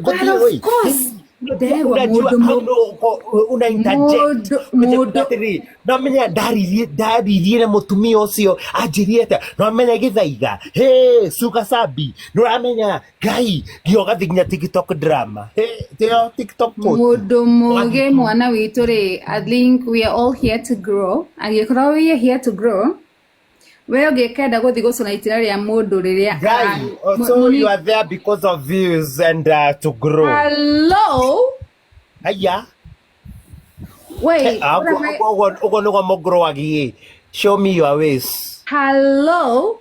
But Gũtirĩ of oi. course, ndegwa Unajua mũndũ how no una interject. mũndũ Ũnjĩkĩra mũndũ atĩrĩrĩ, no menya ndaririe na mũtumia ũcio anjĩrie atĩa, no menya gĩthaiga, hey, suka sabi, nĩ ũramenya Ngai, nginya ũgathiĩ nginya TikTok drama, hey, tiyo TikTok koti. Mũndũ mũgĩ Ũgathiĩ mwana witũ rĩ, I think we are all here to grow. Angĩkorwo we are here to grow, we ũngĩkenda gũthiĩ gũcũna itira rĩa mũndũ rĩrĩa Guy, oh, so you are there because of views and to grow. Hello? Aya. Wait, what am I? Ugo nĩguo mũgrowagie. Show me your ways. Hello?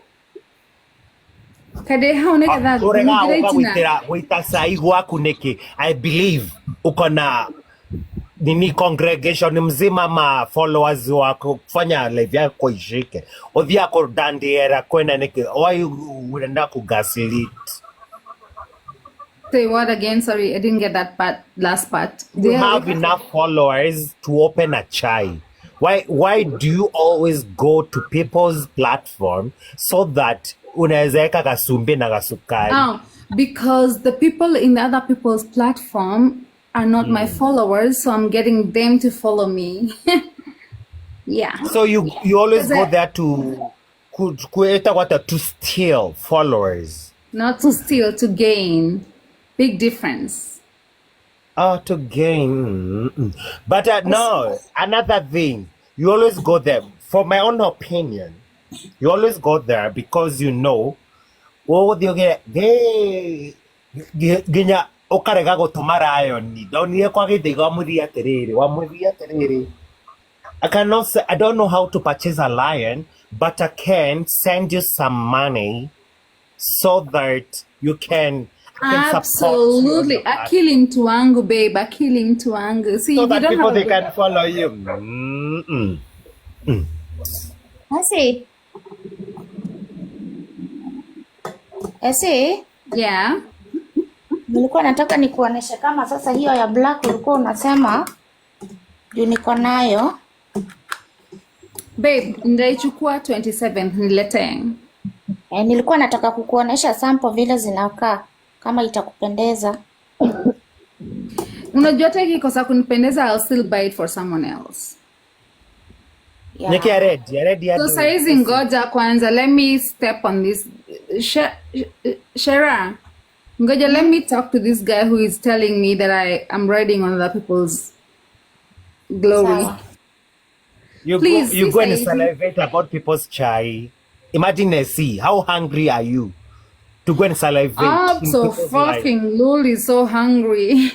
Kadĩ hau nĩgetha Ũregaga ngũnungĩre gũka itina. gũitĩra gũita cai gwaku nĩkĩ? I believe uko na nini congregation mzima ma followers wako kufanya live yako ishike. Ũthiaga kũndandiera kwena nĩkĩ? Why unaenda kugaslit? Say what again? Sorry, I didn't get that part, last part. You There, have enough followers to open a chai. Why do you always go to people's platform so that unaweza weka kasumbi na kasukari? Oh, because the people in the other people's platform are not my followers, so I'm getting them to follow me. Yeah. So you always Because go I, there to kueta what to steal followers. not to steal, to gain. Big difference. Oh, to gain. Mm-mm. But no, another thing, you always go there. For my own opinion, you always go there because you know ũgũthiĩ ũgĩre nginya ũkarega gũtũma rayoni ndonire kwa gĩthĩga wamwĩrire atĩrĩrĩ wamwĩrire atĩrĩrĩ I cannot say, I don't know how to purchase a lion, but I can send you some money so that you can I can support you on Absolutely. your platform. Akili mtu wangu, babe. Akili mtu wangu. See, So if you that don't people have a they good can follow you. Mm-mm. Esi, Esi, yeah. nilikuwa nataka nikuoneshe kama sasa hiyo ya black ulikuwa unasema juu niko nayo. Babe, ndaichukua 27th niletee. E, nilikuwa nataka kukuonesha sample vile zinakaa kama itakupendeza. Unajua hata ikikosa kunipendeza, I'll still buy it for someone else. Nyeki ya Yeah. red, ya red ya So do. saizi ngoja kwanza, let me step on this. Shera, ngoja, let me talk to this guy who is telling me that I am riding on other people's glory. Sawa. You go Please, you si go and saizi. salivate about people's chai. Imagine a see, how hungry are you to go and salivate I'm in so people's life? fucking lowly, so hungry.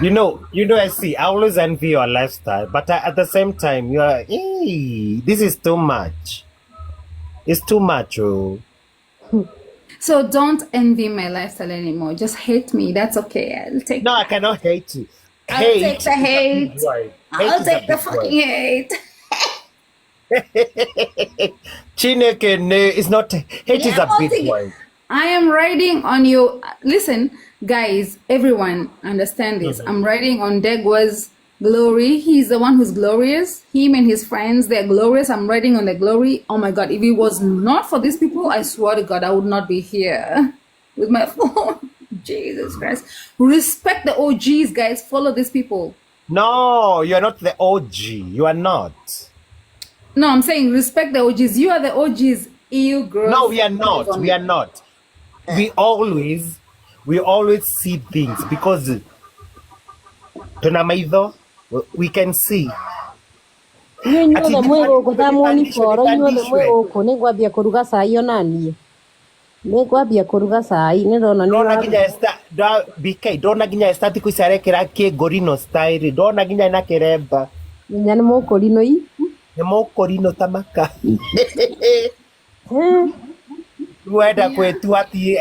I see. I always envy your lifestyle, but at the same time, you are, hey, this is too much. It's too much. Oh. So don't envy my lifestyle anymore. Just hate me. That's okay. I'll take No, I that. cannot hate you. I'll take Hate the is a big hate. word. Hate I'll is a take the big word. fucking hate. Chineke, no, it's not. Hate is Yeah, a I'll big take it. word. I am riding on you. Listen, guys, everyone understand this. I'm riding on Degwa's glory. He's the one who's glorious. Him and his friends, they're glorious. I'm riding on the glory. Oh my God. If it was not for these people, I swear to God, I would not be here with my phone. Jesus Christ. Respect the OGs, guys. Follow these people. No, you are not the OG. You are not. No, I'm saying respect the OGs. You are the OGs. You No, girls. we are not. We are not. We always see things because tuna maitho, we can see. Inyuĩ Ati inyuothe mwĩ gũkũ ta muoni nipandishwe, boro inyuothe mwĩ nipandishwe. gũkũ nĩ ngwambia kũruga cai ona niĩ nĩ ngwambia kũruga cai nĩ ndona nĩ Ndona ũraruga nginya Esther, BK, ndona nginya Esther thikũ ici arekĩra kĩngorino style, ndona nginya na kĩremba. nginya nĩ mũkũrinũ i Nĩ mũkũrinũ ta maka. Wenda kwĩtua ati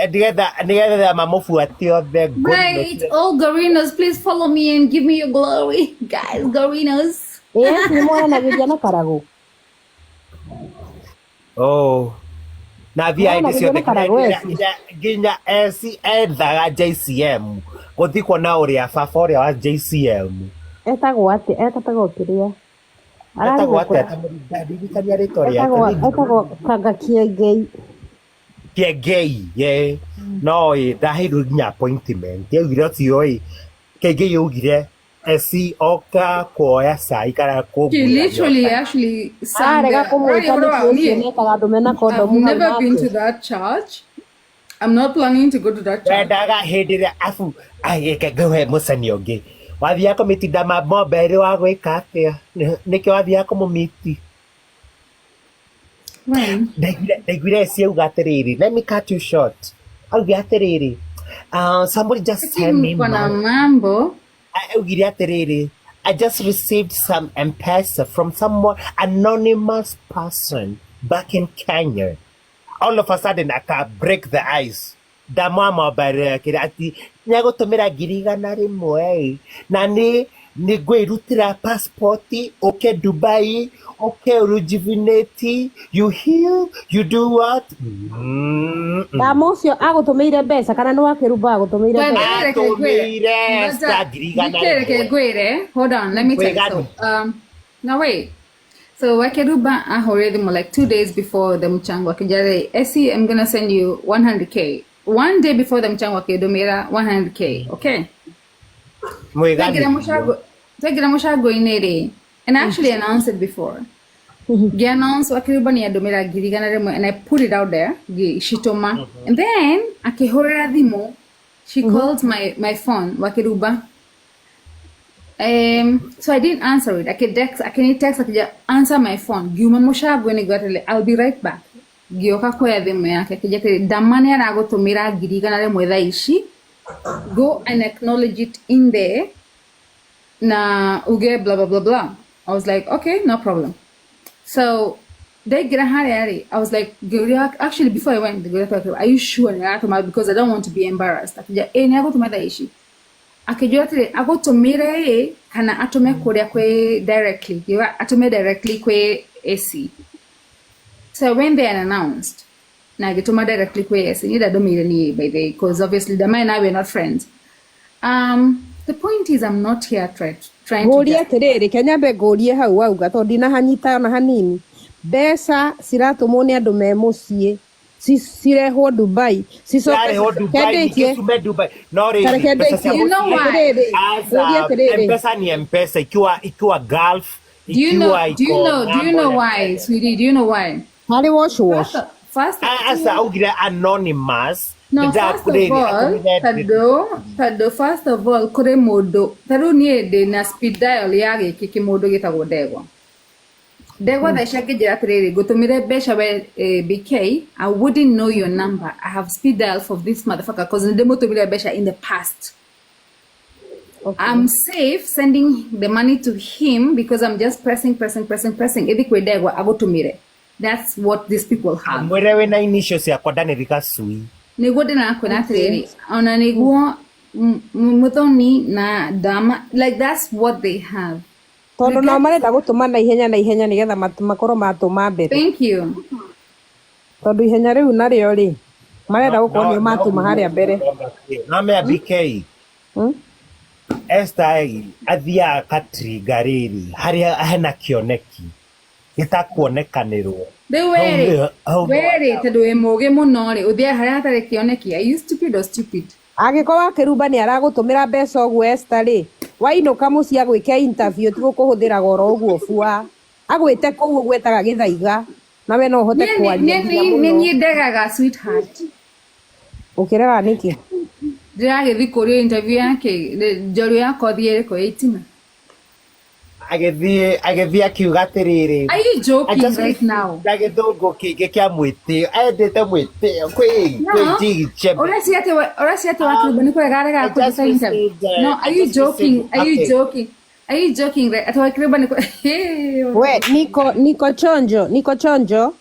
nĩgetha mamũbuate othe ngorino Right, cia. all Gorinos, please follow me and give me your glory. Guys, Gorinos. Ĩ eci nĩ mwaranagĩria na karagũ Oh. Na thiaga hĩndĩ mwaranagĩria ciothe na karagũ eci nginya eci ethaga JCM gũthiĩ kuona ũrĩa baba ũrĩa wa JCM etagwo atĩ etagwo kĩrĩa ararĩ etagwo gũkũ atĩa? Ndirikania rĩtwa rĩake. etagwo etagwo Kanga Kĩengei. Kiengei ye no ĩ ndaheirwo nginya appointment yaugire ũcio ĩ Kiengei yaugire eci oka kuoya cai kana She kũngũra literally nyoka. actually sang Arega there. kũmwĩta Right, nĩkĩ ũcio niĩ nĩekaga andũ mena I've kondomu hau never been to nake. that church. I'm not planning to go to that church. Wendaga hĩndĩ ĩrĩa abu agĩke ngũhe mũcani ũngĩ wathiaga kũmĩtinda mamombe ĩrĩ wa gwĩka atĩa nĩkĩo wathiaga kũmũmiti. When? Ndaiguire eci auga atĩrĩrĩ, let me cut you short, augire atĩrĩrĩ, somebody just sent me Mko na money. mambo. Augire atĩrĩrĩ, I just received some M-Pesa from someone anonymous person back in Kenya. All of a sudden aka break the ice. Ndamwamomberera kĩrĩa ati nĩegũtũmĩra 100,000 na nĩ nĩngwĩrutĩra passport ũke Dubai ũke rejuvenate you heal you do what. Ndama ũcio agũtũmĩire mbeca kana nĩ wakĩrumba agũtũmĩire But mbeca? reke ngwĩre. Atũmĩire Ngoja sta ngiri igana reke rĩmwe. ngwĩre. Hold on, let me tell you. So, Mwĩgani. now wait. So Wakeruba ahũrire thimũ like 2 days before the mchango akĩnjĩra, Essie, I'm gonna send you 100K. One day before the mchango akĩndũmĩra 100K, okay? Mwĩgani Twaingĩra biũ. mũcango twaingĩra mũcango-inĩ rĩ, and I actually announced it before. Ngĩ-announce Wakeruba nĩ andũmĩra 100,000 and I put it out there, ngĩcitũma. And then akĩhũrĩra thimũ, she called my phone, Wakeruba. So I didn't answer it. I could text, I can text, I could answer my phone. Ngiuma mũcango-inĩ ngwatĩrĩre, I'll be right back. Ngĩũka kuoya thimũ yake akĩnjĩra atĩrĩ, Dama nĩ aragũtũmĩra 100,000 thaa ici. Go and acknowledge it in there na uge blah blah blah blah. I was like, okay, no problem. So ndaingĩra harĩa rĩ, I was like, ngĩũria, actually before I went, ngĩũria Wakeruba, are you sure nĩ aratũma because I don't want to be embarrassed. Akĩnjĩra, ĩĩ nĩ agũtũma thaa ici. Akĩnjĩra atĩrĩ agũtũmĩre ĩ kana atũme kũrĩa kwĩ directly, ngiuga atũme directly kwĩ AC. So I went there and announced na agĩtũma directly kwĩ AC. Niĩ ndandũmĩire niĩ by the way, because obviously Dama and I were not friends. The point is I'm not here trying to Ngũrie just atĩrĩrĩ, ke nyambe ngũrie hau wauga tondũ ndinahanyita ona hanini. Mbeca ciratũmwo nĩ andũ me mũciĩ cirehwo Dubai cicoke Cirarehwo Dubai ningĩ kendĩtie ciume Dubai no rĩrĩ tareke mbeca cia ndĩkie you know mũciĩ why atĩrĩrĩ ngũrie aca atĩrĩrĩ M-Pesa ni M-Pesa ikiwa Gulf do you know ikiwa do you iko know do you ng'ambo know ya why, Kenya. sweetie, do you know why? harĩ wash wash. First Aca augire anonymous No, first of ndĩndakũrĩrĩ all, atũmire tondũ tondũ first of all kũrĩ mũndũ ta rĩu niĩ ndĩ na speed dial ya gĩkĩ kĩmũndũ gĩtagwo Ndegwa. Ndegwa thaa ici angĩnjĩra atĩrĩrĩ ngũtũmĩre mbeca we BK, I wouldn't know your number. I have speed dial for this motherfucker cause nĩndĩmũtũmĩre mbeca in the past. Okay. I'm safe sending the money to him because I'm just pressing, pressing, pressing, pressing. Ĩthi kwĩ Ndegwa agũtũmĩre. That's what these people have. mwĩre wĩna initials ciakwa Daniel Gacui. Nĩguo ndĩrakwĩra Okay. atĩrĩrĩ ona nĩguo Muthoni na Dama, like that's what they have. Tondũ nao Regardless, marenda gũtũma na ihenya na ihenya nĩgetha makorwo matũma mbere thank you. tondũ ihenya rĩu narĩo rĩ marenda No gũkorwo no nĩo no matũma harĩa mbere. no mea BK. Hmm? Esther ĩ athiaga akatringa rĩrĩ harĩa hena kĩoneki gĩtakuonekanĩrwo Rĩu hau werĩ nĩ hau nĩ werĩ tondũ wĩ mũũgĩ mũno rĩ ũthiaga harĩa hatarĩ kĩoneki. Are you stupid or stupid? Angĩkorwo wakĩrumba nĩ aragũtũmĩra mbeca ũguo Esther rĩ wainũka mũciĩ agwĩke interview ti gũkũhũthĩra goro ũguo bua agwĩte kũu ũguo etaga gĩthaiga na we no ũhote Niĩ kwaria nginya nĩ mũno. niĩ ndegaga sweetheart. Ũkĩrega nĩkĩ? Ndĩragĩthiĩ kũrio interview yake njorua ya kothi ĩrĩkũ ya itina. Agĩthiĩ akiuga atĩrĩrĩ, Are you I joking just right now? na gĩthũngũ kĩingĩ kĩa mwĩtĩo endete mwĩtĩo kwĩ kwĩ No. Njigi Chembe. Ũreciria atĩ ũreciria atĩ Wakĩrumba nĩ kũrega aregaga I just kũnjĩka interview? received No, I are you just joking? received Are you okay joking? Are you joking right? Atĩ Wakĩrumba nĩ Hey, We niko chonjo niko chonjo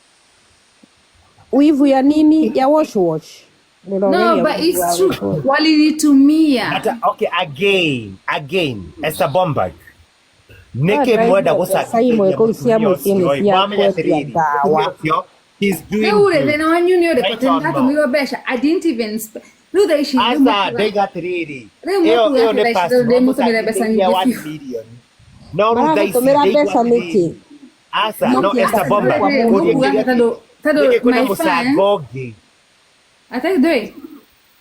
wivu ya nini ya wash wash No, nĩrogeria but wivu it's wa true. wash wash. Walinitumia. But okay, again Esther Bomberg No nĩkĩ mwenda ndĩraigua mbeca imwe gũcangithĩria kũu cia mũtumia mũciĩ nĩ ũcio ĩ cia mwamenya kwendia atĩrĩrĩ mũtumia ndawa. ũcio he's doing Rĩu rĩ good thĩna wanyu nĩ ũrĩkũ? right Atĩ or no nĩndatũmĩirwo mbeca. I didn't even rĩu thaa ici rĩu aca mũkuga ndaiga atĩrĩrĩ rĩu ĩyo mũkuga ĩyo atĩ nĩ thaa ici past rĩu ndĩmũtũmĩre mbeca mwamũcangithĩria nyingĩ 1 biũ. million no rĩu thaa ici Maragũtũmĩra ndaigua mbeca nĩkĩ? atĩrĩrĩ aca no Mũkuga Esther atĩ Bomberg rĩu ngũrie mũkuga ngĩrie atĩ tondũ atĩrĩrĩ nĩkĩ tondũ kwĩna my fans mũcango ũngĩ Ate ndũĩ.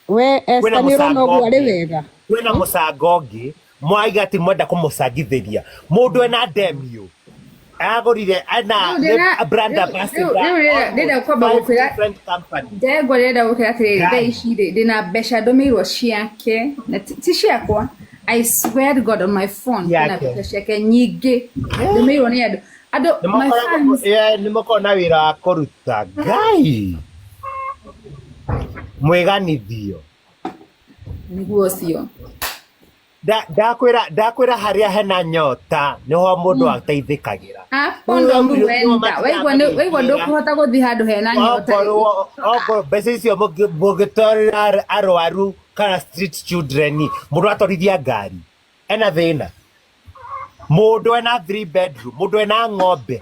We Kwĩna Esther nĩ ũrona mũcango ũguo arĩ ũngĩ, wega. kwĩna mũcango ũngĩ mwaiga atĩ mwenda kũmũcangithĩria mũndũ ena demio agũrire ena Rĩu nĩ ndĩra brand rĩu rĩu ambassador rĩu ndĩrenda almost kwamba five gũkwĩra different companies. Ndegwa ndĩrenda gũkwĩra atĩrĩrĩ thaa Gani? ici rĩ ndĩna mbeca ndũmĩirwo ciake na ti ciakwa. I swear to God on my phone kwĩna Yake. mbeca ciake nyingĩ ndũmĩirwo nĩ andũ andũ my fans. Nĩmakoragwo na wĩra wa kũruta ngai mwĩganithio. Nĩguo ũcio. Ndakwĩra harĩa hena nyota nĩho mũndũ ateithĩkagĩra. Hapo ndo mwenda waigua waigua ndũkũhota gũthiĩ handũ hena nyota rĩ. Okorwo mbeca icio mũngĩtwarĩra arwaru kana street children, mũndũ atwarithia ngari ena thĩna, mũndũ ena three bedroom, mũndũ ena ng'ombe.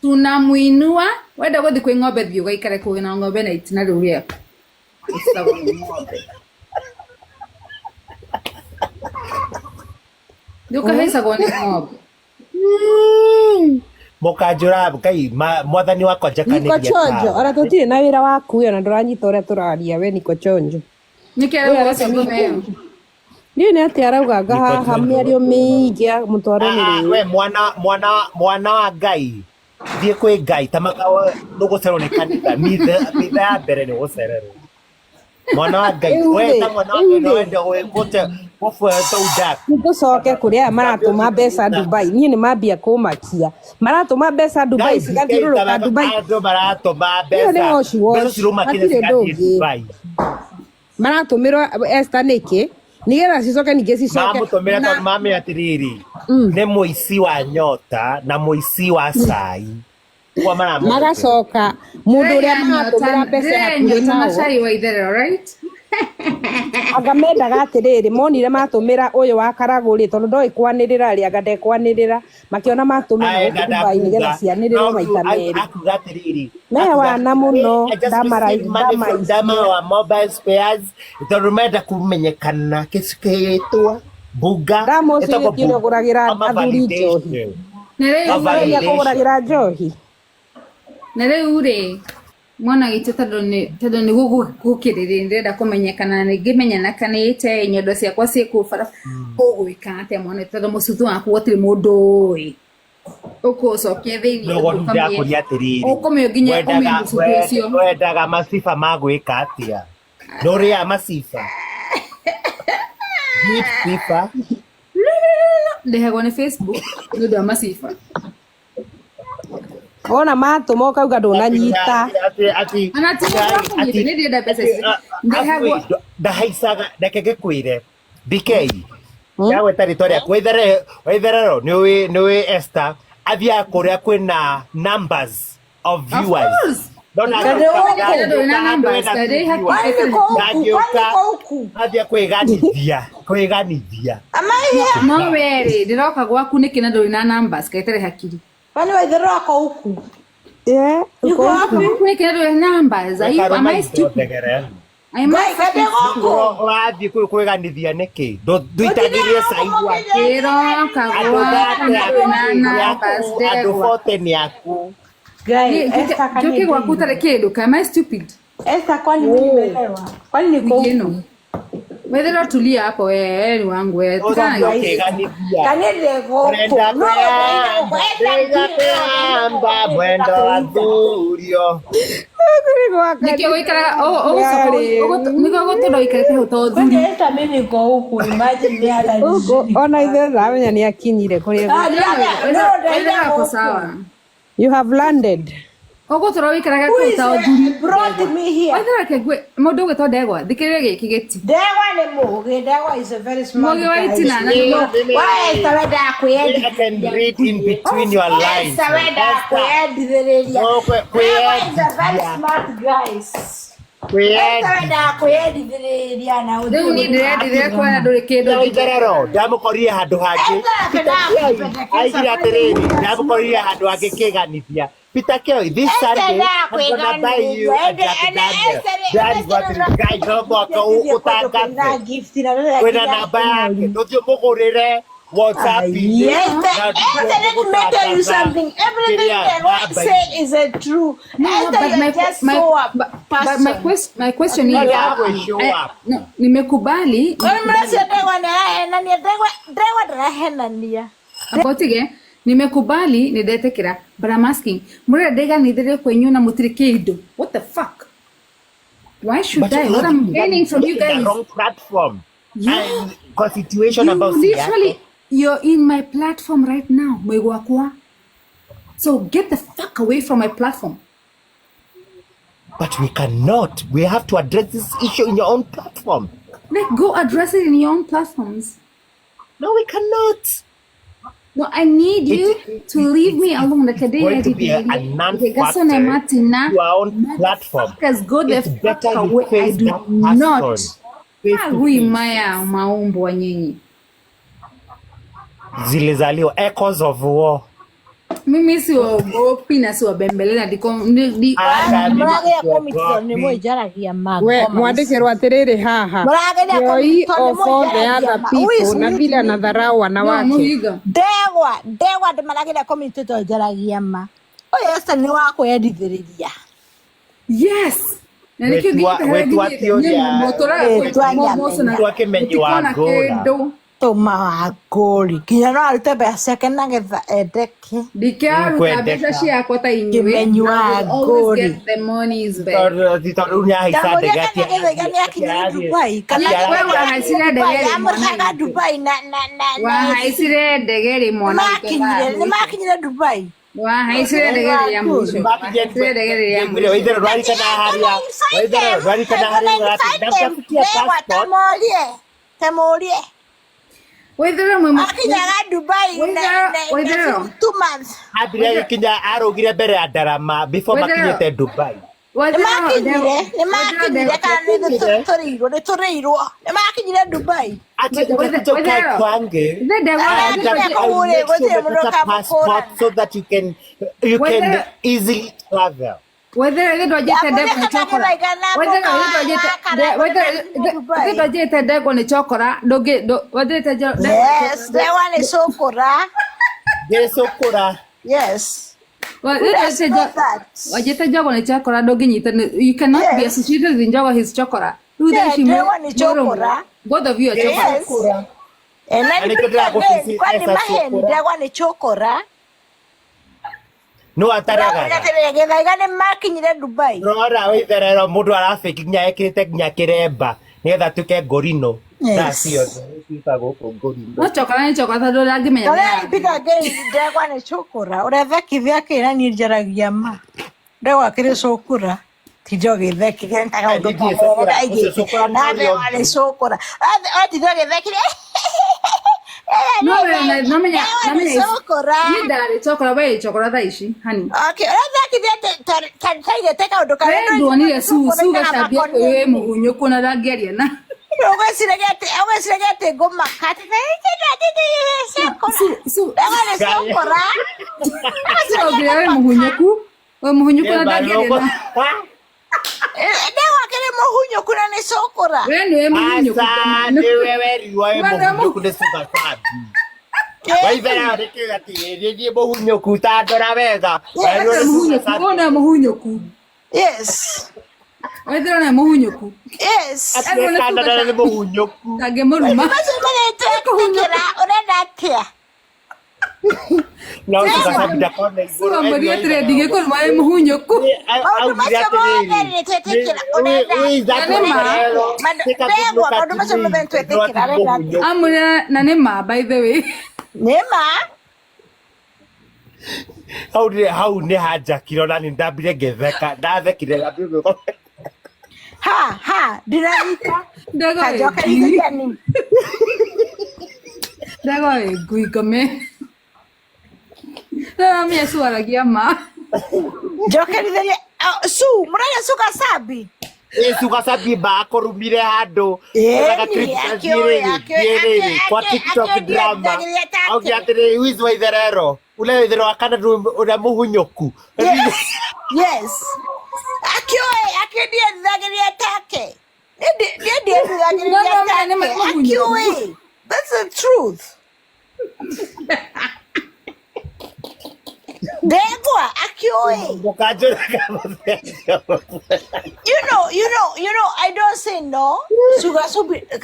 Tunamuinua wenda gũthiĩ kwĩ ng'ombe thiĩ ũgaikare kũu na ng'ombe na itina rĩu rĩaku Ũcagwo nĩ ng'ombe. Thiĩ ũkahaicagwo nĩ ng'ombe. Mũkanjũra ngai mwathani wakwa Niko njakanĩria chonjo tawa. ona tũtirĩ na wĩra waku we, ona ndũranyita ũrĩa tũraria we niko chonjo. Nĩkĩ Ũyũ arauga areka ũcio ngoma ĩyo? Ndiũĩ nĩ atĩa arauganga Niko haha chonjo. mĩario mĩingĩ ya mũtwaro nĩ rĩĩ. We mwana wa ngai thiĩ kwĩ ngai ta makawa nũgũcererwo nĩ kanitha mitha ya mbere nĩ gũcererwo mwana wa ngai Rĩu we rĩ, ta mwana wa rĩu ngai no rĩ, wende gũte gũbuata udaku. Nĩtũcoke kũrĩ aya maratũma mbeca Dubai. Niĩ nĩ mambia kũmakia. Maratũma mbeca Dubai Guys, cigathiũrũrũka Dubai. andũ maratũma Ĩyo nĩ mbeca wash mbeca wash. ciruma Kenya Hatirĩ ũndũ cigathiĩ ũngĩ. Dubai. Maratũmĩrwo Esther nĩkĩ? Nĩgetha cicoke ningĩ cicoke Mamũtũmĩra na tondũ mamenya atĩrĩrĩ nĩ mũici wa nyota na mũici wa cai ũguo maramũhũthĩra. Magacoka mũndũ ũrĩa Ndĩrĩa nyota maratũmĩra mbeca ndĩrĩa hakuhĩ nyota na nao cai wa itherero right. Anga mendaga atĩrĩrĩ monire matũmĩra ũyũ wa Karagũ rĩ tondũ ndoĩ kwanĩrĩra rĩ anga ndekwanĩrĩra makĩona matũmĩra Aenda gũkũ Dubai nĩgetha ndakuga cianĩrĩrwo no maita rĩu merĩ. akuga atĩrĩrĩ Me akuga wana mũno I just received money from Dama ndamaicie. wa mobile spares tondũ menda kũmenyekana kĩtwa bunga Ndama ũcio ĩtagwo gĩtĩ ũrĩa bunga ũgũragĩra ama athuri njohi. validation. Na rĩu A Ũcio ũrĩa validation. akũgũragĩra njohi. Na rĩu rĩ mwana witũ tondũ nĩ gũkĩrĩrĩ ndĩrenda kũmenyekana nĩ ngĩmenyanakanĩte nyondo ciakwa ciĩ kũu bara ũgwĩka atĩa mwana witũ tondũ mũcuthu waku gũtirĩ mũndũ ũĩ ũkũũcokia thĩinĩ Noguo ũthiĩ ũkamĩe ndakũria atĩrĩrĩ ũkũmĩo nginya ũmĩe wendaga mũcuthu ũcio. Wendaga maciba ma gwĩka atĩa ndũrĩa maciba deep sifa. Ndĩhagwo nĩ Facebook nĩ ũndũ wa maciba. Wona matũma ũkauga ndũnanyita. Ati Ona ti mũndũ wa kũnyita nĩ ndĩrenda mbeca ici ndĩhagwo. Ndahaicaga reke ngĩkwĩre BK yagweta rĩtwa rĩaku Waitherero nĩũĩ Esther athiaga kũrĩa kwĩna numbers of Of viewers course. no Ndĩ gũkũ. Ndũrĩ ndangĩũka na handũ numbers hena ndarĩ two hakuhĩ viewers Kwani niko huku? Kwani ndangĩũka niko huku? athiĩ kwĩganithia kwĩganithia. Am I here? No we rĩ ndĩroka gwaku nĩkĩ na ndũrĩ na numbers kaĩ ĩtarĩ hakiri. Kwani Waitherero ako huku? Yeah, Yuko uko wapi? huku. Gwaku nĩkĩ na ndũrĩ na numbers? Are you, am I stupid? Ndegere Am I Ngai fucking kande stupid? gũkũ. Ũrathiĩ kwĩganithia nĩkĩ ndũitagĩrie cai gwaku Ndĩroka andũ gwaku thate na ndũrĩ na aku nĩ numbers aku andũ ndegwa. 40 nĩ aku. Ngai, Niĩ Esther njoke kani gwaku ũtarĩ kĩndũ. Am I stupid? Esther, kwani mimi nimelewa? Kwani niko Wiki huku? ĩno wetherero tulia hapo wewe ni wangu wewe Ũrathiĩ tukana. ũkĩganithia Kani ndĩ gũkũ. Ũrenda No ndaire kwĩyamba gũkũ. Esther ndĩiga ndiĩ no ndaire kwĩyamba gũkũ mwendo wa nĩndĩrakwĩita. thurio. Kũrĩ gwaka Nĩkĩo gũikaraga ũgũcoka rĩu. nĩkĩo gũtũra ũikarĩte hau to Kwani thuri. Esther mimi niko huku, imagine mimi hata Huku nijui ona niko ithuĩ wapi. ndamenya nĩ akinyire kũrĩa Ah, egũthiĩ. no ndaire Wetherero ako gũkũ. sawa. You have landed. Ũgũtũra ũikaraga Who kũu is ta ũthuri brought ndegwa. me here? Wetherero kengwe mũndũ ũgwĩtwo ndegwa thikĩrĩria gĩkĩ gĩti. Ndegwa nĩ mũũgĩ. Ndegwa is a very smart Mũũgĩ wa guy. itina na Mimi nĩ mimi Why Esther wendaga I can kwĩyendithĩrĩria? read in between your lines. Esther wendaga Esther kwĩyendithĩrĩria. no Ndegwa is a very kwĩyendithia smart guys. Esther kwĩyendithia. wendaga kwĩyendithĩrĩria na Rĩu ũthiĩ niĩ ndĩrendithĩria kuona ndũrĩ kĩndũ Na Waitherero ndamũkorire handũ hangĩ Esther Peter wendaga Kioi kũpendekeza aigire kwani atĩrĩrĩ ndamũkorire handũ hangĩ kĩganithia Peter Kioi this Esther Sunday endaga I'm gonna buy you kwĩganĩrĩria a Jack Daniel Esther ndarigwo atĩrĩ Ngai no mwaka kwĩna ũtangathe gift na ndĩrenda kwĩna nginya namba yake kũnyori ndũthiĩ mũgũrĩre WhatsApp-inĩ Yes, na Esther, let me tell you gũtangatha something. Everything kĩrĩa that I namba say is a true. No, Esther, but you're my just my so a but, but my person. question my question no is yagwĩ show I, up. no, nimekubali Kwani nimekubali mracio ndegwa nĩarahenania, ndegwa ndegwa ndarahenania. Abotige, nimekubali nidetekera, but I'm asking, murera ndeganithire kwenyu na mutiri kindu. What the fuck? Why should But I? What you're I'm in gaining from you the guys? wrong platform Yeah. and kwa situation You ambayo si yako. literally, you're in my platform right now, mwigwakwa. So get the fuck away from my platform. But we cannot. We have to address this issue in your own platform. Like, go address it in your own platforms. No, we cannot. No, I need you to leave me alone. Like a It's day going to be a non-factor to our own platform. Motherfuckers, go the It's fuck better you away. I face do that not. person face to Hui face. maya maumbwa nyinyi. Zilizaliwa echoes of war. Mimi siwaogopi na siwabembeleza ndiko Hata mimi Mũrageria kũmĩtwo nĩ siogopi. mũnjaragia ma We ngoma ici. mwandĩkĩrwo atĩrĩrĩ haha Mũrageria Joy kũmĩtwo nĩ of all the mũnjaragia other ma. Who is people na with vile me? anadharau no wanawake. muhiga. Ndegwa ndegwa ndĩmarageria kũmĩtwo tondũ njaragia ma. Ũyũ Esther nĩ wa kwĩyendithĩrĩria. Yes. Na nikio Wetua gĩkĩ wetua haragithie tioria motoraga Wetwa moco na nyamenya. wetua kimenyi wa mutikona ngũra. kindu. Tũma wa ngũri nginya no arute mbeca ciake nagetha endeke. Ndikiaruta mbeca Kwendeka. ciakwa ta inyuĩ. Kĩmenyi I wa will always ngũri. get the monies back. Tondũ tondũ rĩu nĩahaica Ndamũria ndege kana Gĩthaiga nĩakinyire Dubai kana We Gĩthaiga nĩakinyire wahaicire Dubai ndege rĩ mwana amũrĩhaga witũ. Dubai na Wahaicire ndege rĩ mwana witũ nĩmakinyire nĩmakinyire Dubai. Wahaicire ndege rĩ ya mũico. Wahaicire ndege rĩ ya mũico. Waitherero rwarikana haria waitherero rwarikana haria atĩ ndamtafutia Ndegwa passport tamũrie tamũrie Waitherero mwe akinyaga Dubai Waitherero na Waitherero 2 months. ambire agĩkinya arũgire mbere ya ndarama before Waitherero makinyĩte Dubai. Waitherero Nĩmakinyire nĩmakinyire kana Makinyire nĩtũrĩirwo nĩtũrĩirwo nĩmakinyire Dubai. ati utakuja ukae Waitherero kwangu ndegwa and Nĩmakinyire I'll kũu rĩ make sure gũtirĩ mũndũ umepata passport ũkamũkũrana. so that you can Waitherero easily travel. Waitherero ithe ndwanjĩte Ndamũria ndegwa nĩ kana chokora. Gĩthaiga na Waitherero mũka ithe wa Karangũ nĩmakinyire ndwanjĩte Dubai. ithe ndwanjĩte ndegwa nĩ chokora ndũngĩ wanjĩte ndegwa nĩ Yes, chokora. ndegwa nĩ cũkũra. Gĩcũkũra. Yes. Who does know that? Wajete njogo nĩ chokora ndũngĩnyita you cannot be Yes. associated with njogo his chokora. Rĩu thaa Yeah, ici ndegwa nĩ chokora. both of you are chokora. Yes. Gĩcũkũra. And Na then nĩkĩo pick again, ndĩragũbisi kwani Esther maheni cũkũra. ndegwa nĩ chokora. No Ũramwĩra ataragaga. atĩrĩrĩ Gĩthaiga nĩ makinyire Dubai. Rora waitherero mũndũ arabĩki nginya ekĩrĩte nginya kĩremba nĩgetha atuĩke ngorino. Thaa Yes. ciothe ciĩtagwo gũkũ ngorino. No chokora nĩ chokora tondũ ndangĩmenya nĩ Ũrĩa ya. pick again ndegwa nĩ cũkũra. Ũrĩa thekithia akĩra niĩ njaragia ma. Ndegwa akĩrĩ cũkũra. Tindo gĩthekithia nĩ ta kaũndũ Niĩ ndiĩ cũkũra. kamwe Ũcio cũkũra nĩ na ũrĩa ndegwa nĩ ũngĩ. cũkũra. Tindo gĩthekithia No we no menya ndegwa no nĩ menya cũkũra. niĩ ndarĩ chokora we chokora thaa ici hani. Okay, ũrathekithia taigĩte kaũndũ karĩa We nduonire su cũkũra su ikaga gacambia kwĩ makonia wĩ mũhunyũku na ndangĩaria na. Ũgwĩciragia atĩ ũgwĩciragia atĩ ngũmaka atĩ Su su ndegwa nĩ cũkũra. su augire wĩ mũhunyũku. Wĩ mũhunyũku na ndangĩaria na. Ndegwa akĩrĩ mũhunyũku na nĩ cũkũra. We nĩwe mũhunyũku. Aca nĩwe werirwo wĩ We nĩwe mũhunyũku nĩ Sugar Sabi. Waitherero nĩkĩo atĩ niĩ mũhunyũku ta ndora wega. Werirwo nĩ Sugar mũhunyũku. Sabi. Ũyũ nĩwe mũhunyũku. Yes. Waitherero nĩwe mũhunyũku. Yes. Atĩ kandara nĩ mũhunyũku. Ndangĩmũruma. Macio mothe twetĩkĩra ũrenda atĩa? No Sugar Sabi ndakona igũrũ. Wamũria atĩrĩ ndingĩkũruma wĩ mũhunyũku. Maũndũ Augire macio mothe atĩrĩrĩ. nĩ twetĩkĩra ũrenda Who is that Na nĩ ma. Waitherero? Take a good Ndegwa look at maũndũ macio me. mothe nĩ twetĩkĩra ũrenda atĩa? Amũria na nĩ ma by the way. Nĩ ma. Hau nĩ hau nĩ hanjakire ona nĩ ndambire ngĩtheka ndathekire ndambire gwĩka. Ha ha ndinanyita. Ndegwa wĩ ngui. Kanjokerithĩria ni. Ndegwa wĩ ngui ngome. No menya cuaragia ma. Njokerithĩria su mũraria Sugar Sabi. Ĩ Sugar Sabi bakũrumire handũ Ĩni, Ekaga clip akĩũĩ, thiĩrĩrĩ akĩũĩ, thiĩrĩrĩ kwa TikTok drama akĩũĩ, akĩũĩ, auge atĩrĩrĩ who is Waitherero ule Waitherero wa kana ũrĩa mũhunyũku. Yes. Yes. Akĩũĩ, akĩndiendithagĩria take. Niĩ ndiendithagĩria No, no, take. nĩ mũhunyũku. Akĩũĩ. That's the truth. Ndegwa akiũĩ. Mũkanjũraga mũthenya ũmwe. You know, I don't say no.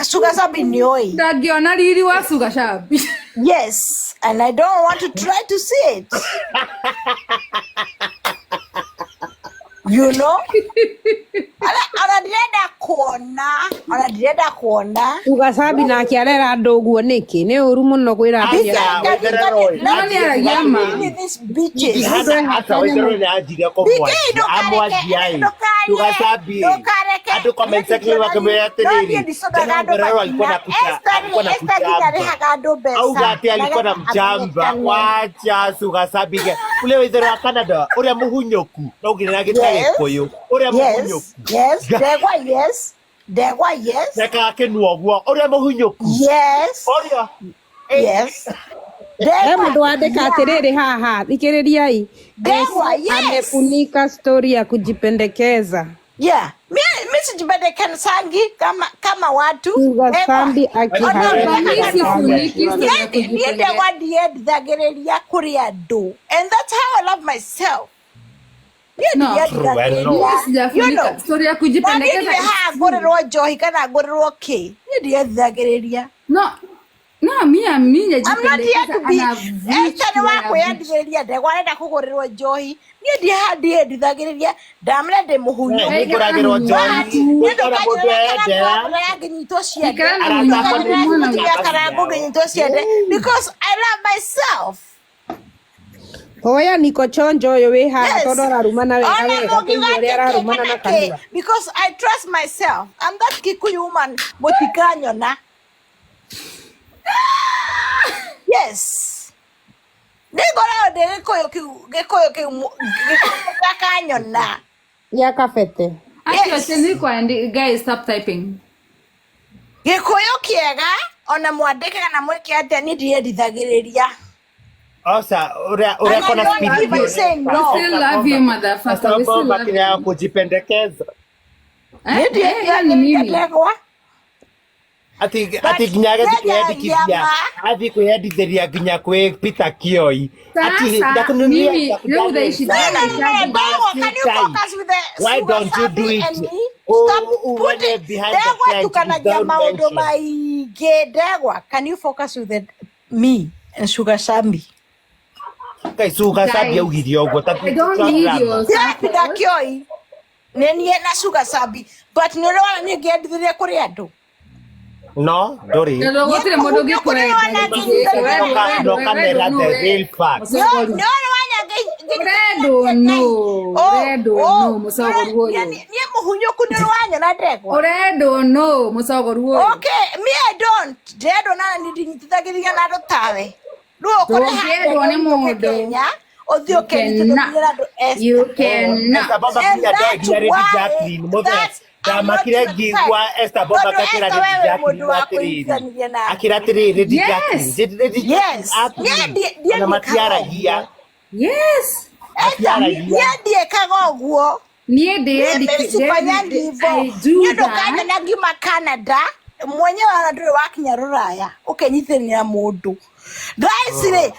Sugar Sabi nioi. Ndangĩona riri wa Sugar Shabi. Yes, and I don't want to try to see it. You know? Ona ndirenda kuona, ona ndirenda kuona. Sugar Sabi nake arera andũ ũguo nĩkĩ? Nĩ ũru mũno kwĩra andũ Because Aca, nĩ Waitherero No nĩ aragia ma. these bitches. Hana aca Waitherero nĩ anjirie BK kũmwanjia ndukareke, amwanjia ĩ ndukarye, Sugar Sabi ndukareke. andũ comment section makĩmwĩra No atĩrĩrĩ niĩ ndicokaga tena andũ Waitherero alikuwa matina. na kucha Esther alikuwa na Esther nginya kuchamba arĩhaga andũ mbeca auga atĩ alikuwa na nĩgetha mchamba amenyekane. wacha Sugar Sabi ule Waitherero wa Canada ũrĩa mũhunyũku no nginya na Yes. gĩkũyũ ũrĩa Yes, mũhunyũku yes, Ndegwa, yes, Ndegwa, yes, rekaga kĩnua ũguo ũrĩa mũhunyũku yes, ũrĩa yes. He Ndegwa, mũndũ wandĩka yeah. atĩrĩrĩ haha, thikĩrĩriai. Ndegwa, Esi yes. amefunika story ya kujipendekeza. Yeah. Mi sijipendekezangi kama watu. Sugar Ndegwa. Sambi Ona Hapa mi ũrĩhaga sifuniki story ya niĩ kujipendekeza. ndegwa ndiendithagĩrĩria kũrĩ andũ. And that's how I love myself. Niĩ No. True, I know. Mimi ndiendithagĩrĩria. You sijafunika know. story ya Na niĩ kujipendekeza. ndirĩ It's haha true. ngũrĩrwo njohi kana ngũrĩrwo kĩ. Niĩ ndiendithagĩrĩria. No, no, mi mi I'm not here najipendekeza to be and I've reached Esther nĩ where wa I've reached. kwĩyendithĩrĩria ndegwa arenda kũgũrĩrwo njohi niĩ ndihaha ndiendithagĩrĩria ndamĩra ndĩ mũhunyũku Nĩ Ikara na ngũragĩrwo munyuku njohi niĩ ona mũndũ ndũkanjĩrĩre endera karango ngĩnyitwo ciande Ikara na arata munyuku akwa nĩ ndũkanjĩrĩre mwana mũtumia njamba karango ciao ngĩnyitwo ciande because I love myself. Hoya niko chonjo ũyũ wĩ haha Yes. tondũ ararumana wega Ona wega mũngiuga kũigua ũrĩa atĩ kĩ ararumana kana na kĩ kanua. because I trust myself. I'm that Kikuyu woman mũtikanyona. Yes. Nĩngoragwo ndĩ gĩkũyũ kĩu gĩkũyũ kĩu gĩkũyũ mũtakanyona. Ya kabete. Actually, Yes. wacheni kuandi guys stop typing. Gĩkũyũ kĩega ona mwandĩke kana mwĩke atĩa niĩ ndiendithagĩrĩria. Osa ũrĩa And ũrĩa I kona don't speed even We say no. still love you motherfucker. We still Bomba love kinya ya you. kujipendekeza Niĩ Eh, eh, hiyo ni ndiendithagĩrĩria mimi. ndegwa. ati But ati nginya agathiĩ ndĩnjaragia kwĩyandĩkithia ma. athiĩ kwĩyandĩkithĩria nginya kwĩ Peter Kioi ati Sasa ndakununulia mimi leo utaishi No, no, no, no, no. Ndegwa, can you focus with the why Sugar don't you do Sabi it and me? Stop uone putting behind the Ndegwa tent tukanagia without maũndũ mention maingĩ. Ndegwa, can you focus with the me and Sugar Sambi? kai Sugar Sabi Guys, augire ũguo ta I don't need your Ndĩra Peter support. Kioi nĩ niĩ na Sugar Sambi but nĩ ũrĩ wona niĩ ngĩendithĩria kũrĩ andũ. no ndũrĩ Tondũ Niĩ gũtirĩ mũndũ mũhunyũku nĩ ũngĩkwenda wona gĩtĩ gĩkĩ. ngĩnyitithania We na noka andũ. noka we mera don't the know we. real facts Nĩ Mũcogoru. ũrĩ wanya Ũrendwo ngĩnyitithania nũ? Ngai. Oh, Ũrendwo oh, nũ mũcogoru ũyũ? niĩ mũhunyũku nĩ ũrĩ wanyona ndegwa. Ũrendwo nũ mũcogoru ũyũ? Okay, me I don't. Ndĩrendwo na nĩ ndinyitithagĩrĩria na andũ tawe. Rĩu ũkũrĩha Ndũngĩendwo ndege nĩ ũinũke mũndũ. Kenya, ũthiĩ You ũkenyitithania cannot. na andũ Esther. You Esther cannot. Bomba And kinya that's nginya Lady why Jacqueline mũthee that I'm not ndamakire your type. ngĩigua Esther Bomba Tondũ akĩra Esther Lady wewe Jacqueline mũndũ wa atĩrĩrĩ kũnyitithaniria na akĩra andũ. atĩrĩrĩ Lady Jacqueline Yes. Lady Jacqueline Yes. Niĩ atĩrĩrĩ ndiĩ ona ndiĩkaga ũguo. matiaragia Yes. Esther, matiaragia niĩ ndiĩkaga ũguo. Niĩ Mimi sifanyangi hivyo. I do Niĩ that. ndũkanyona ngiuma Canada mwenyewe ona ndũrĩ wakinya rũraya ũkenyitithania na mũndũ thaa ici rĩ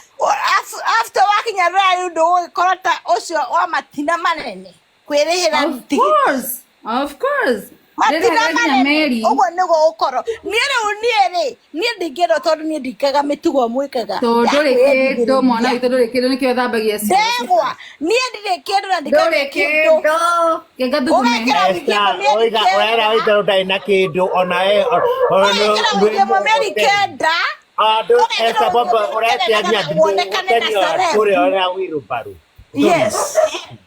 after wakinya rũraya rĩu ndũgũgĩkorwo ta ũcio wa matina manene kwĩrĩhĩra Of tigiti course. Of course. matina Ndĩrĩhaga nginya manene meri. ũguo nĩguo ũkorwo niĩ rĩu niĩ rĩ niĩ ndingĩendwo tondũ niĩ ndikaga mĩtugo mwĩkaga Tondũ ya ndũrĩ kĩndũ mwana kwĩyendithĩrĩria witũ ndũrĩ kĩndũ nĩkĩo thambagia cioro. ndegwa niĩ ndirĩ kĩndũ na ndikaga Ndũrĩ kĩndũ kĩndũ. Kenga thugume. ũgekĩra wiki Esther ĩmwe mĩeri oiga ũrera kenda waitherũ ndarĩ na kĩndũ ona we ũgekĩra wiki ĩmwe mĩeri kenda andũ ũgekĩra Esther wiki Bomba ĩmwe mĩeri ũretia kenda nginya nĩgetha wonekane na ũtenio celeb kũrĩa ũrĩa wheelbarrow ndũrĩ yes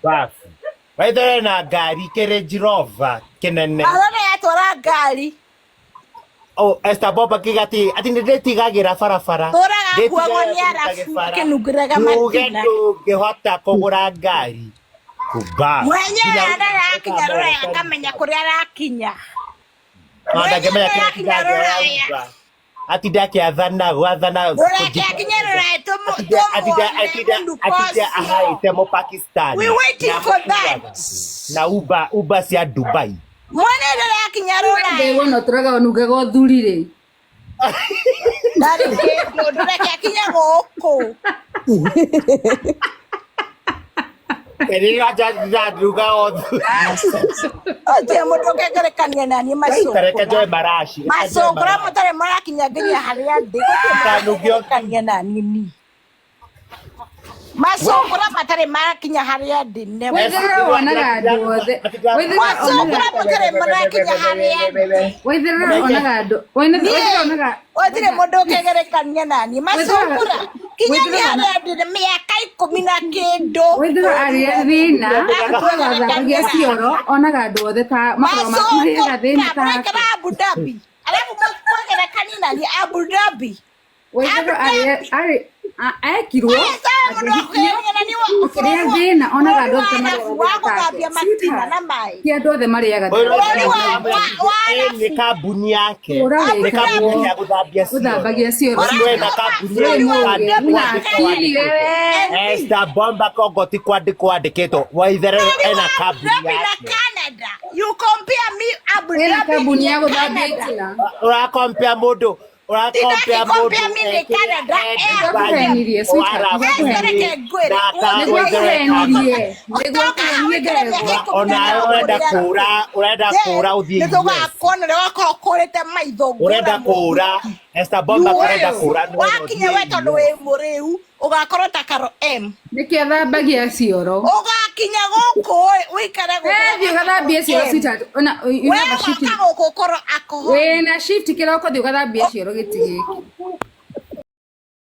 babu waitherũ na ngari kĩ Range Rover kĩnene arona yatwara ngari oh Esther Bomba kiuga ati ati nĩ ndĩtigagĩra barabara tũraga akuagwo ndĩtigagĩra nĩ kũruta arabu gĩbara akĩnungĩraga tuge matina ndũngĩhota kũgũra ngari kuba mwenyewe nginya arĩa arakinya rũraya akamenya kũrĩa arakinya ona mwenyewe ndangĩmenya kĩrĩa arakinya kĩngĩ rũraya arauga atinda akĩathana gwathana rũraya akinya rũraya atinda atinda tũmuone atinda mũnuko atinda ũcio ahaĩte mũ Pakistan we waiting na for that akuaga na Uber Uber cia Dubai mwene rĩrĩa akinya Ndegwa rũraya no tũraga ũnungaga ũthuri rĩ. Ndarĩ kĩndũ, ndũreke akinye gũkũ. Nduga othe. Gũtirĩ mũndũ ũngĩngerekania na niĩ Reke njoe macũngũra. maraci. Reke njoe Macũngũra maraci. mũtarĩ mũrakinya nginya harĩa ndĩ. Gũtirĩ mũndũ Ndanungio. ũngĩngerekania na niĩ niĩ. Macũngũra matarĩ marakinya harĩa ndĩ never. Waithera wonaga andũ othe. Waithera Macũngũra onaga matarĩ marakinya harĩa ndĩ. Waithera onaga andũ. Waithera Niĩ onaga gũtirĩ mũndũ ũngĩgerekania na niĩ. Macũngũra kinya nĩ Waithera harĩa ndĩ mĩaka ikũmi na kĩndũ. Waithera arĩa thĩna atũraga athambagia cioro onaga andũ othe ta makoragwo marĩaga thĩna Macũngũra take. mũraikara Abu Dhabi. Alafu mũgerekanie na niĩ Abu Dhabi. Waithera Abu arĩ Dhabi. arĩ ekirwo Sawa mũndũ wa akĩhikio kũgerekania na niĩ akĩrĩa bũrũri wa thĩna onaga bũrũri andũ othe wa ta marĩaga Arabu wa thĩna take. gũthambia matina Sweetheart, na maĩ. ti andũ othe marĩaga Ũyũ thĩna Bũrũri wa take. wa nĩ Arabu. kambuni yake. Tũra Abu Nĩ kambuni wĩkagwo ya gũthambia cioro. gũthambagia cioro Ũcio wena sweetheart. kambuni We ĩyo mũũgĩ kwandĩkwo una kwandĩkwo akili kwandĩkĩtwo. wewe. Esther Bomba Kongo ti kwandĩkwo andĩkĩtwo. Waitherero Bũrũri ena wa Abu kambuni Dhabi na yake. Canada. You compare me Abu Ena Dhabi kambuni nginya ya gũthambia Canada. itina. Ũrakompea mũndũ ũrakompea mũndũ Ndinakĩkompea me nĩ ekĩrĩa Canada e e Dubai Nĩngwakũhenirie sweetheart, Ũarabu-inĩ nĩngwakũhenirie. Reke ngwĩre na Nĩngwakũhenirie. ũtoka hau Nĩngwakũhenirie ũikare mĩaka ndegwa. ikũmi na onawe ĩna ũrenda ũkũrĩra kũra ũrenda kũra ũthiĩ nĩ US tũgakuona ũrĩa wakorwo ũkũrĩte maitho ngũra ũrenda kũra mũhuki Esther Bomba ũrenda US kũra nĩwetha wakinya ũthiĩ we tondũ US wĩ mũrĩu ũgakorwo ta Karo M Nĩkĩ athambagia cioro? ũgakinya gũkũ ũikare gũkũ Eh, thiĩ ũgakorwo ũgathambie cioro M sweetheart. Ona you we have a shift. woka gũkũ ũkorwo alcoholic Wĩna shift kĩroko thiĩ ũgathambie cioro gĩtĩ gĩkĩ.